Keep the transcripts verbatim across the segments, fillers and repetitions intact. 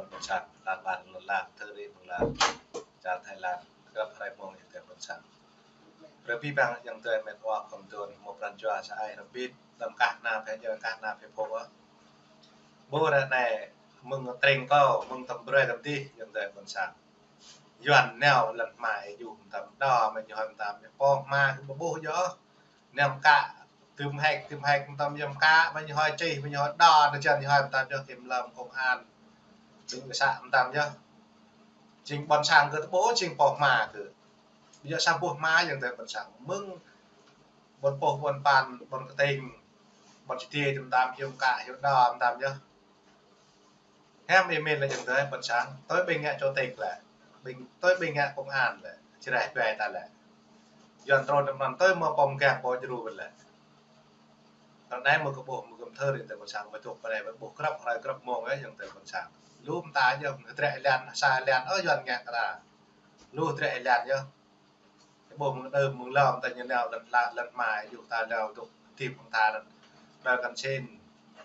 Ƀôn sang, lan ban, lan lan, thơ rĭ mơ̆ng lan, čar Thái Lan, grăp hrơi mông ayŏng adơi ƀôn sang. Rơbit bang ayŏng adơi met wa khŏm dŏ, mơ̆ pran jua sa ai rơbit, tơm kah na phe jơ kah na phe pô. Ƀu ră anai, mơ̆ng tring kâo, mơ̆ng tơm brơi tơm dih, ayŏng adơi ƀôn sang. Yuan nao lŏn hmai yŭ mơtam đo, mơ̆ ñu hoi mơtam, pô hma kơ ƀu ƀuh yơh. Nao mơkă, tơm hek, tơm hek mơtam yơh mơkă, mơ̆ ñu hoi čih, mơ̆ ñu hoi đo, nao čan ñu hoi mơtam yơh kiểm lâm, công an. Ƀing kơ să mơtam yơh. Jing ƀôn sang kơ tơƀuh, jing pô hma kơ. Ƀu djơ̆ sa boh hma ayŏng adơi ƀôn sang. Mơ̆ng ƀôn pô, ƀôn pan, ƀôn kơteng, ƀôn čơđai mơtam, hyu mơkă, hyu đo mơtam yơh. Hiam ih mĭn lĕ ayŏng adơi ƀôn sang, tui ƀing ngă chủ tịch lĕ, ƀing, tui ƀing ngă công an lĕ, Jrai ƀe ta lĕ. Yuan trŭn tơm anŭn tui mơ̆ pom gak pô djru ƀĕ lĕ. Ră anai mơ̆ kơ ƀuh, mơ̆ gơ̆m thơ rĭ ayŏng adơi ƀôn sang, mơ̆ dŏ pơ anai ƀuh grăp hrơi grăp mông ayŏng adơi ƀôn sang. Lu mơta yơh, hơdră ih lan, sa ih lan, ơ Yuan ngă kơ ta. Lu hơdră ih lan yơh. Ƀuh mơ̆ng đưm mơ̆ng lŏm ta ñu nao lŏn la, lŏn hmai yŭ ta nao dŏ tip mơ̆ng ta anŭn. Đa kăn sĭn,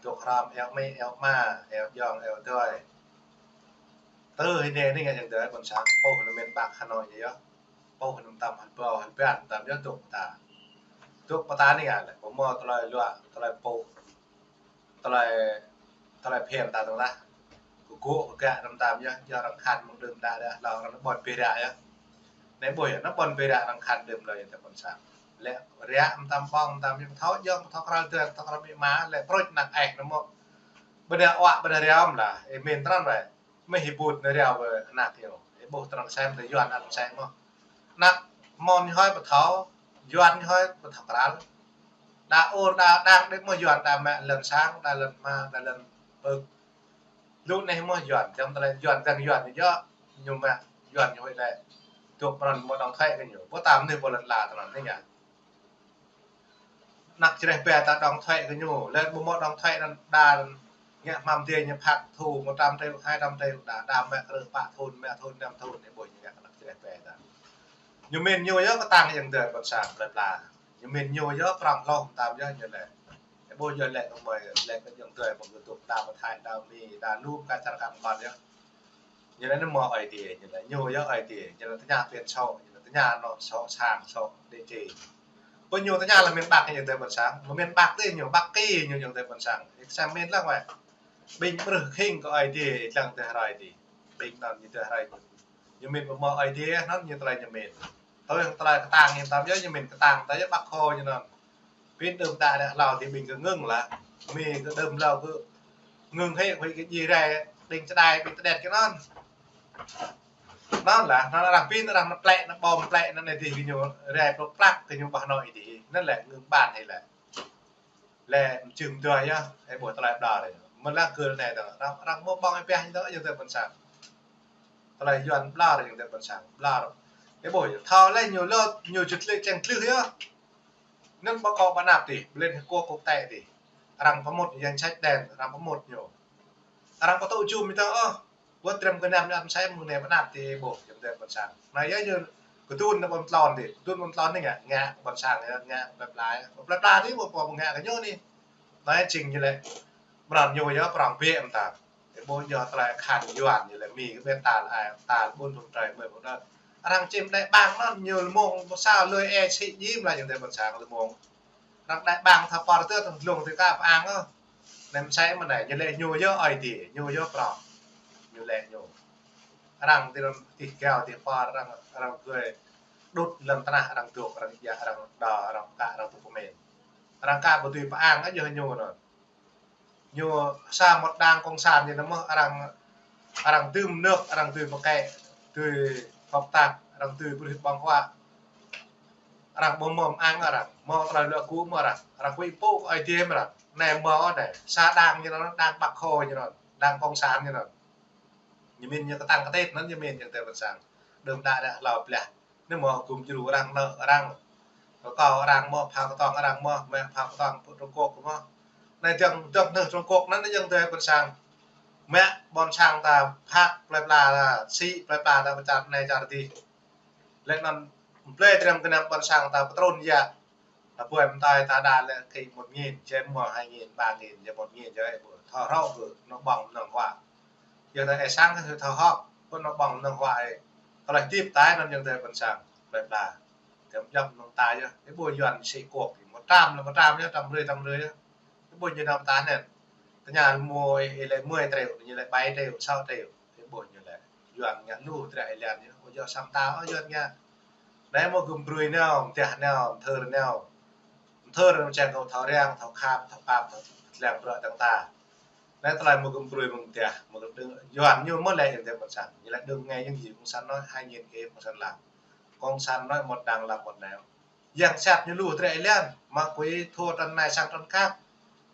dŏ hrăm eo amĭ, eo ama, eo ayŏng, eo adơi. Tơ hĭ anai anai ngă ayŏng adơi ƀôn sang, pô anŭn miền Bắc Hà Nội ñu yơh. Pô anŭn mơtam Hơbâo, Hơbăn mơtam yơh dŏ ta. Dŏ pơ ta anai ngă lĕ, pơmơ̆ tơlơi luă, tơlơi pô. Tơlơi, tơlơi phiăn ta tơ̆ng lah. Kơ gŏ kơ gak anŭn mơtam yơh, yơh arăng khăn mơ̆ng đưm đă đă, hlâo arăng ƀôn pi ră yơh. Anai ƀuh yơh, anŭn ƀôn pi ră arăng khăn đưm hlâo ayŏng adơi ƀôn sang. Lĕ ră mơtam ƀơ̆ng mơtam yơh, thâo jơ̆ng, thâo krăl tơ̆, thâo krăl mĭ ma, lĕ prôč anăk eh anŭn mơ̆. Ƀơđa wa, ƀơđa rơm lah, ih mĭn trăn wai. Mơ̆ ih ƀut anai rơm wai anăk yơh. Ih ƀuh trăn sem tơ Yuan anăk sem mơ̆. Anăk Mon ñu hoi ƀu thâo, Yuan ñu hoi ƀu thâo krăl. Đa ur, đa đang đĕ mơ̆ Yuan, đa mă lŏn sang, đa lŏn hma, đa lŏn pơk. Lu anai mơ̆ Yuan, čăm tơlơi Yuan, dăng Yuan ñu yơh, ñu mă Yuan ñu hoi lĕ. Dŏ pran mơ̆ đóng thuế kơ ñu. Ƀu tam anai ƀu lŏn la tơnăn anai ngă. Anăk Jrai ƀe ta đóng thuế kơ ñu, lĕ ƀu mơ̆ đóng thuế anŭn đa ngă hmam dê ñu phạt thu một trăm triệu, hai trăm triệu đa, đa mă krư̆ pă thŭn, mă thŭn, năm thŭn, anai ƀuh ñu ngă anăk Jrai ƀe ta. Ñu mĭn ñu yơh kơtang ayŏng adơi ƀôn sang plơi pla. Ñu mĭn ñu yơh prong hloh mơtam yơh ñu lĕ. Ih ƀuh yơh lĕ kơ mơi, lĕ kơ ayŏng adơi ƀôn kơ dŏ đa pơ Thái, đa Mi, đa lu kơ čar kăm kon yơh. Ñu lĕ anŭn mơ̆ Ơi Adai, ñu lĕ ñu yơh Ơi Adai, ñu lĕ tơña phiăn sô, ñu lĕ tơña anŏ sô sang sô đe čê. Pơ ñu tơña lĕ miền Bắc ayŏng adơi ƀôn sang, mơ̆ miền Bắc tih ñu, Bắc Kỳ ñu ayŏng adơi ƀôn sang. Ih sang mĭn lăng wai. Ƀing ƀrưh khĭng kơ Ơi Adai, lăng tơ hrơi tih. Ƀing anŭn ñu tơ hrơi ñu. Ñu mĭn pơmơ̆ Ơi Adai, anŭn ñu tơlơi ñu mĭn. Tui hăng tơlơi kơtang ñu tam yơh, ñu mĭn kơtang, tơlơi Bắc Hồ ñu anŭn. Pin đưm đă đă hlâo tih ƀing kơ ngưng lah. Mi kơ đưm hlâo kơ ngưng hĕ, huĭ kơ djai rai, đing čơđai ƀing tơđet kơ anŭn. Anŭn lah, anŭn arăng pin, arăng anăp plĕ, anăp bom plĕ, anŭn anai tih kơ ñu rai plŏk plăk kơ ñu ƀah anŏ tih. Anŭn lĕ ngưng ban hĭ lĕ. Lĕ mơčưm dua yơh, ih ƀuh tơlơi ƀlŏr yơh. Mơ̆ lăng kơ anai tơ̆ng, arăng, arăng mơ̆ ƀơ̆ng ih pioh ñu tơ̆ng ayŏng adơi ƀôn sang. Tơlơi Yuan ƀlŏr ayŏng adơi ƀôn sang, ƀlŏr. Ih ƀuh yơh, thâo lĕ ñu lŏ, ñu čơtlĕ čeng tlưh yơh. Anŭn ƀu kơ ƀu anăp tih, ƀlĕn hơkŏ kŏk tĕ tih. Arăng pơmŭt danh sách đen, arăng pơmŭt ñu. Arăng pơtŭ jum ñu tơ̆ng ôh. Ƀu trĕm kơ năm ñu ăn sai mơ̆ng anai ƀu anăp tih ih ƀuh ayŏng adơi ƀôn sang. Anai yơh ñu kơdŭn anai ƀôn tlôn tih, kơdŭn ƀôn tlôn anai ngă, ngă ƀôn sang yơh, ngă plơi pla. Ƀôn plơi pla tih ƀu pô ngă kơ ñu anai. Anai jing ñu lĕ. Mơnăn ñu yơh prong biă mơtam. Ih ƀuh yơh tơlơi khăn Yuan ñu lĕ Mi kơ ƀĕ tal ai, tal ƀôn phung trơi mơi phung đơ̆t. Arăng čim đai ƀang anŭn ñu lơmông sa lui e sĭ jim lah ayŏng adơi ƀôn sang lơmông. Arăng đai ƀang tha pơr tơ̆ tơ̆ng dlông tơ̆ ka pơang ôh. Anai mơsĕ mơ̆ anai, ñu lĕ ñu yơh Ơi Adai, ñu yơh prong. Ñu lĕ ñu. Arăng tih lăm tih gao tih pơr, arăng, arăng gơi đŭt lŏn tơnah, arăng dŏ, arăng djă, arăng đo, arăng ka, arăng tŭ pơmĭn. Arăng ka ƀu dưi pơang ôh yơh ñu anŭn. Ñu sa một đảng cộng sản ñu anŭn mơ̆ arăng, arăng dưm nước, arăng dưi pơkĕ, dưi hợp tác, arăng dưi brưh ƀơ̆ng huă. Arăng ƀu mơ̆ ang arăng, mơ̆ tơlơi luă gŭ mơ̆ arăng, arăng huĭ pŭ kơ Ơi Adai mơ̆ arăng. Anai mơ̆ anai, sa đảng ñu anŭn, đảng Bắc Hồ ñu anŭn, đảng cộng sản ñu anŭn. Ñu mĭn ñu kơtang kơtit anŭn ñu mĭn ayŏng adơi ƀôn sang. Đưm đă đă hlâo blah. Anai mơ̆ gum djru arăng nao arăng. Kơ kâo arăng mơ̆, phao kơtong arăng mơ̆, mă phao kơtong pơ Trung Quốc mơ̆. Anai dơ̆ng, dơ̆ng nao Trung Quốc anŭn ayŏng adơi ƀôn sang. Mă ƀôn sang ta phak plơi pla ta, sĭ plơi pla ta pơčat anai čar tih. Lĕ anŭn plơi trĕm kơ năm ƀôn sang ta pơtrŭn yă. Ta ƀuh mơtai ta đa lĕ kơ một nghìn, čem mơ̆ hai nghìn, ba nghìn, čem một nghìn, čem ih ƀuh. Thâo hrŏ kơ anŏ ƀơ̆ng mơnơ̆ng huă. Yua ta ê sang ta thâo hơ̆k, pơ anŭn ƀơ̆ng năng huă ê. Tơlơi tip tai anŭn yơh ta ƀôn sang, plơi pla. Tơm jăm năng ta yơh, ê ƀuh Yuan sĭ kŏk, mơtam lĕ mơtam yơh, tăm rơi tăm rơi yơh. Ê ƀuh ñu năm ta anŭn. Tơña mơ̆ ê, ê lĕ mười triệu, ñu lĕ bảy triệu, sáu triệu. Ê ƀuh ñu lĕ. Yuan ngă lu tră ê lĕ ñu. Ơ yơh sang ta, ơ Yuan ngă. Anai mơ̆ gum brui nao, mơtiah nao, mơthơr nao. Mơthơr nao čang kơ thâo răng, thâo khăp, thâo pap, thâo lăng bruă dơ̆ng ta. Anai tơlơi mơ̆ gum brui mơ̆ng mơtiah, mơ̆ gum đơ̆ng, Yuan ñu mơ̆ lĕ yơh ta ƀôn sang. Ñu lĕ đơ̆ng ngai yơh jing Cộng sản nói hai nghìn kế Cộng sản làm. Cộng sản nói một đằng làm một nẻo. Yang sat ñu lu tră ê lĕ, mă kui thua trăn anai sang trăn khăp.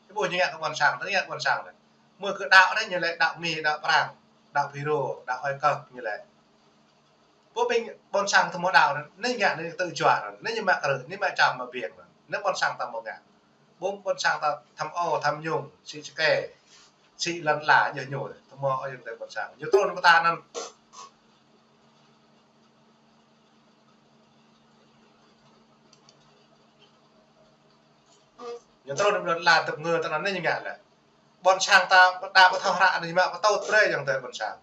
Ê ƀuh ñu ngă kơ ƀôn sang, ta ngă ƀôn sang lĕ. Mơ̆ kơ đaŏ anai ñu lĕ đaŏ Mi, đaŏ Prang, đaŏ Phi Rô, đaŏ Ơi Kơk ñu lĕ. Pô ƀing ƀôn sang tơmô đaŏ anŭn, anai ngă anai tơčua anŭn, anai ñu mă krư̆, anai mă čăm mă biêng anŭn, anai ƀôn sang tơmô ngă. Ƀôn, ƀôn sang ta tham ô, tham nhũng, sĭ čơkê, sĭ lŏn ala ñu ñu, tơmô ơi yơh ta ƀôn sang. Ñu trŭn pơ ta anŭn. Ñu trŭn pơ lŏn ala tơp ngơ ta anŭn anai ñu ngă lĕ. Ƀôn sang ta pơđa pơthâo hră anŭn ñu mă pơtŭt brơi yơh ta ƀôn sang.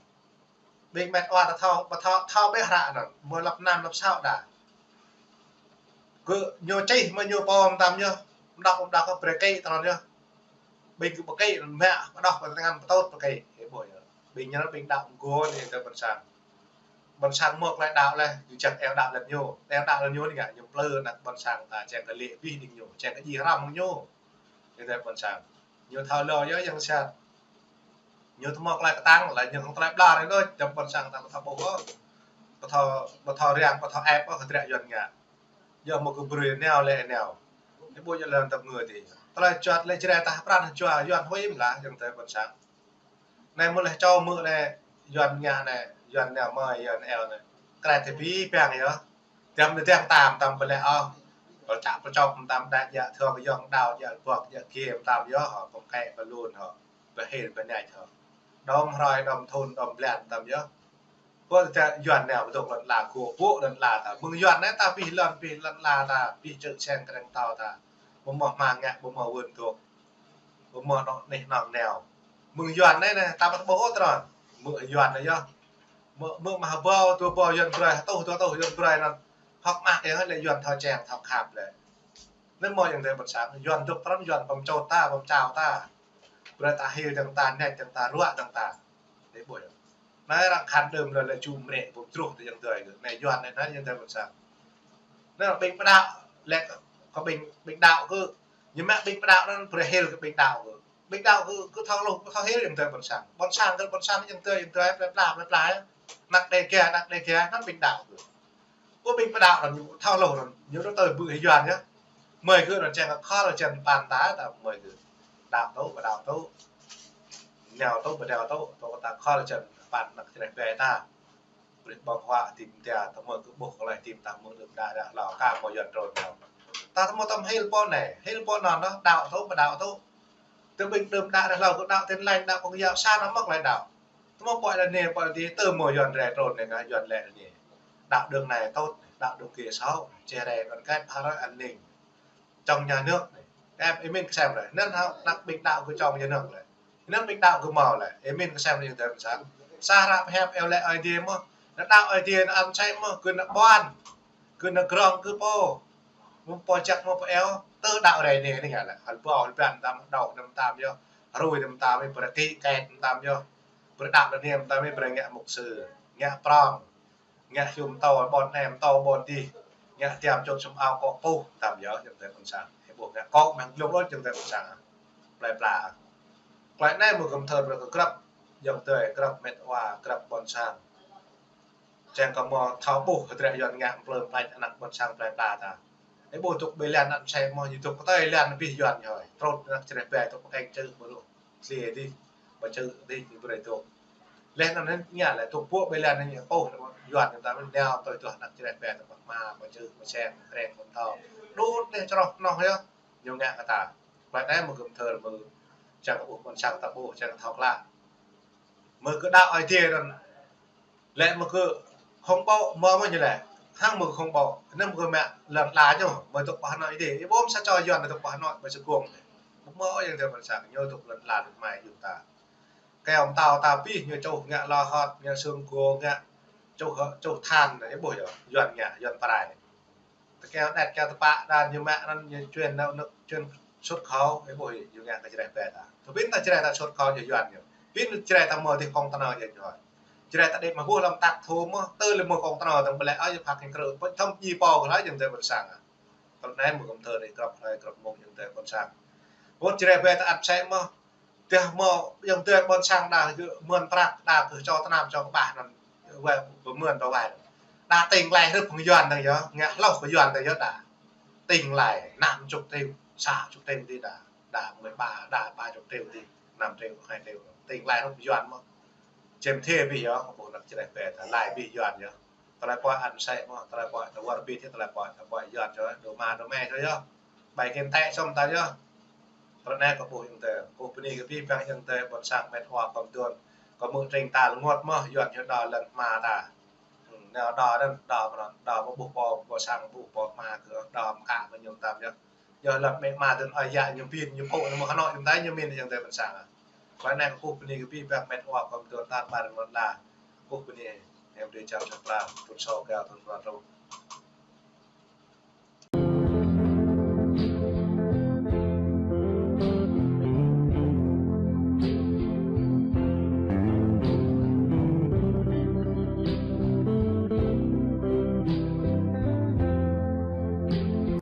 Ƀing met wa ta thâo, pơthâo, thâo ƀĕ hră anŭn, mơ̆ lăp năm lăp sáu đa. Kơ ñu čih mơ̆ ñu pô mơtam yơh, mơđŏk mơđŏk kơ brơi kĭ tơlơi yơh. Ƀing kơ pơkĭ anŭn mă, pơđŏk pơtơngan pơtŭt pơkĭ. Ê ƀuh yơh. Ƀing ñu ƀing đaŏ mơgô anai ta ƀôn sang. Ƀôn sang mơ̆ tơlơi đaŏ lĕ, ñu čang eo đaŏ lĕ ñu. Eo đaŏ lĕ ñu anai ngă ñu plư anăk ƀôn sang ta čang kơ lĕ bih đing ñu, čang kơ ji hrăm ñu. Anai ta ƀôn sang. Ñu thâo lŏ yơh yang sat. Ñu tơmô tơlơi kơtang, lĕ ñu hăng tơlơi bla rơi đôč, dăm ƀôn sang ta pơthâo ƀuh ôh. Pơthâo, pơthâo răng, pơthâo ĕp ôh, hơdră Yuan ngă. Yơh mơ̆ kơ brơi nao lĕ nao. Ê ƀuh yơh lŏn tơp ngơ tih. Tơlơi čuăt lĕ Jrai ta pran čua Yuan huĭ mơ̆ lah, yang ta ƀôn sang. Anai mơ̆ lĕ čô mơ̆ lĕ Yuan ngă anai, Yuan nao mơi, Yuan eo anai. Krĕt tơpĭ piăng yơh. Tơm anai tơm tam tam pơlĕ ôh. Pơčăk pơčŏk tam đa djă thơ̆ng yŏng đao djă bŏk djă kiê tam yơh hŏ, pơm kĕ pơlun hŏ, pơhil pơñač hŏ. Đom hrơi, đom thun, đom blan tam yơh. Pô ta Yuan nao pơdŏk lŏn ala kơ pô lŏn ala ta. Mơ̆ng Yuan anai ta pih lŏn, pih lŏn ala ta, pih čư̆ seng kreng tao ta. Ƀu mơ̆ hmang ngă, ƀu mơ̆ wơ̆n dŏk. Ƀu mơ̆ nŏk anih nŏk nao. Mơ̆ng Yuan anai anai, ta ƀu ƀuh ôh trơn. Mơ̆ Yuan anai yơh. Mơ̆, mơ̆ mă hơbâo, dua hơbâo Yuan brơi, hơtuh, dua hơtuh Yuan brơi anŭn. Hŏk mă kơ lĕ Yuan thâo čang, thâo khăp lĕ. Anai mơ̆ yang ta ƀôn sang, Yuan dŏk trơn, Yuan pơm čôt ta, pơm čao ta. Brơi ta hil dơ̆ng ta, ñĕč dơ̆ng ta, ruă dơ̆ng ta. Ê ƀuh yơh. Anai arăng khan đơm lĕ, lĕ čum mrĕ, pơm truh ta yang ta. Anai Yuan anai, anai yang ta ƀôn sang. Anai ƀing pơđaŏ, lĕ kơ ƀing, ƀing đaŏ kơ, ñu mă ƀing pơđaŏ anŭn brơi hil kơ ƀing đaŏ kơ. Ƀing đaŏ kơ, kơ thâo lŏ, kơ thâo hil yang ta ƀôn sang. Ƀôn sang kơ ƀôn sang yang ta, yang ta, plơi pla, plơi pla yơh. Anăk Đêga, anăk Đêga, anŭn ƀing đaŏ kơ. Kơ ƀing pơđaŏ anŭn ñu thâo lŏ anŭn, ñu rơtơi ƀu hĭ Yuan yơh. Mơi kơ anŭn čang kơ khol čang păn ta, ta mơi kơ. Đaŏ tŭ, pơđaŏ tŭ. Nao tŭ, pơđaŏ tŭ, tŭ ta khol čang păn anăk Jrai ƀai ta. Brơi ƀơ̆ng huă tim ta, ta mơ̆ kơ ƀuh kơ lĕ tim ta mơ̆ đưm đă đă hlâo ka pô Yuan trŭn nao. Ta tơmô tơm hil pô anai, hil pô anŭn, đaŏ tŭ, pơđaŏ tŭ. Tơ ƀing đưm đă đă hlâo kơ đaŏ Tin Lành, đaŏ Công giáo, sa anŭn mơ̆ kơ lĕ đaŏ. Tơmô pô lĕ anai, pô lĕ tih, tơmô Yuan rai trŭn anai ngă Yuan lĕ anai. Đaŏ đơ̆ng anai tŭt, đaŏ đơ̆ng kia sâu, chia rẽ đoàn kết, phá rối an ninh. Trong nhà nước anai. Em, ê mĭn kơ sem lĕ. Anŭn hă, anăk ƀing đaŏ kơ trong nhà nước lĕ. Anŭn ƀing đaŏ kơ mâo lĕ. Ê mĭn kơ sem lĕ yang ta ƀôn sang. Sa hră pơhiăp eo lĕ Ơi Adai mơ̆. Anŭn đaŏ Ơi Adai anŭn ăn sem mơ̆. Kơ anăk ƀuăn. Kơ anăk grong kơ pô. Mơ̆ pô čăk mơ̆ pô eo. Tơ đaŏ rai anai anai ngă lĕ. Hơl ƀâo hơl ƀăn tam đaŏ anŭn tam yơh. Hrui anŭn tam yơh. Brơi kĭ kĕt anŭn tam yơh. Brơi đaŏ lĕ anai tam yơh. Brơi ngă mục sư. Ngă prong. Ngă hiu mơtâo ƀôn anai mơtâo ƀôn adih. Ngă tiam čŏt sum ao kŏ puh tam yơh yang ta ƀôn sang. Ê ƀuh ngă kŏ mơ̆ng glông lŏt yang ta ƀôn sang. Plơi pla. Klei anai mơ̆ gum thơr brơi kơ grăp yang ta, grăp met wa, grăp ƀôn sang. Čang kơ mơ̆ thâo ƀuh hơdră Yuan ngă plơ̆ plač anăk ƀôn sang plơi pla ta. Ê ƀuh dŏk ƀơi lŏn anŭn sem mơ̆ ñu dŏk kơ tơi lŏn abih Yuan ñu hơi. Trŭn anăk Jrai ƀai dŏk pơkeng čư̆ ƀu dŏ. Sli adih, ƀu čư̆ adih, ñu brơi dŏk. Lĕ anŭn ngă lĕ dŏk pô ƀơi lŏn anai ñu pô Yuan ñu ta mĭn nao tui tuh anăk Jrai ƀai ta pơk ma, ƀu čư̆, ƀu seng, reng ƀu thâo. Đŭt anai čroh noh yơh, ñu ngă kơ ta. Klei anai mơ̆ gum thơr mơ̆ čang kơ ƀuh ƀôn sang ta ƀuh čang kơ thâo klă. Mơ̆ kơ đaŏ Ơi Adai anŭn. Lĕ mơ̆ kơ khŏng ƀâo mơ̆ mơ̆ ñu lĕ. Hăng mơ̆ kơ khŏng ƀâo. Anŭn mơ̆ kơ mă lŏn ala ñu. Mơ̆ dŏk pơ Hà Nội adih. Ê ƀuh sa čô Yuan dŏk pơ Hà Nội, ƀơi Sài Gòn. Mơ̆ yang ta ƀôn sang ñu dŏk lŏn ala dŏk mai yua ta. Kơyâo mơtâo ta pih ñu čuh ngă lŏ hŏt, ngă sương gô, ngă čuh, čuh than, ih ƀuh yơh, Yuan ngă, Yuan pơrai. Tơkeo đĕt keo tơpă đa ñu mă anŭn ñu čuên nao nao čuên xuất khẩu, ih ƀuh ñu ngă kơ Jrai ƀe ta. Tơpin ta Jrai ta xuất khẩu ñu Yuan ñu. Pin Jrai ta mơ̆ dih kông tơnao ñu ñu. Jrai ta đĕ mă ƀuh lăm tăk thu mơ̆, tơ lĕ mơ̆ kông tơnao tơ̆ng ƀlĕ ơi, ñu phak ñu krư̆, pơ̆t thâm ji pô kơ hlai jing tơ ƀôn sang. Tơl anai mơ̆ kơm thơ rĭ krăp hlai krăp mông jing tơ ƀôn sang. Ƀuh Jrai ƀe ta ăt sĕ mơ̆, tơdah mơ̆ jing tơ ƀôn sang đa gơ̆ mơ̆n prăk đa kơ čô tơnap čô kơƀah anŭn wai pơmơ̆n tơ wai. Đa tĭng lai hrưp hăng Yuan dơ̆ng yơh, ngă hloh kơ Yuan dơ̆ng yơh đa. Tĭng lai năm chục triệu, sa chục triệu dih đa, đa mười ba, đa ba chục triệu dih, năm triệu, hai triệu. Tĭng lai hrưp Yuan mơ̆. Čem thê bih yơh, kơ ƀuh anăk Jrai ƀe ta lai bih Yuan yơh. Tơlơi pơai ăn sĕ mơ̆, tơlơi pơai ta wơr bit yơh, tơlơi pơai ta pơai Yuan čô, dŏ ma dŏ mĕ čô yơh. Bai kơ̆n tĕ sôm ta yơh. Tơlơi anai kơ ƀuh jing tơ, kơ bơni kơ bih bang jing tơ ƀôn sang met wa kơm tuan. Kơ mơ̆ tring ta lơngot mơ̆, Yuan ñu đa lŏn hma ta. Hmm, nao đa anŭn, đa mơnăn, đa mơ̆ ƀuh pô, ƀôn sang ƀuh pô hma kơ, đa mơ̆ kă mơ̆ ñu tam yơh. Yơh lŏn mĕ hma tuan ơi yă ñu pin, ñu pô, ñu mơ̆ hơnŏ jing tơ ñu min jing tơ ƀôn sang. Tơlơi anai kơ ƀuh bơni kơ bih bang met wa kơm tuan tar ƀar mơ̆n đa. Kơ ƀuh bơni, em dui čăm čăm pla, tuan sô keo tuan tuan rô.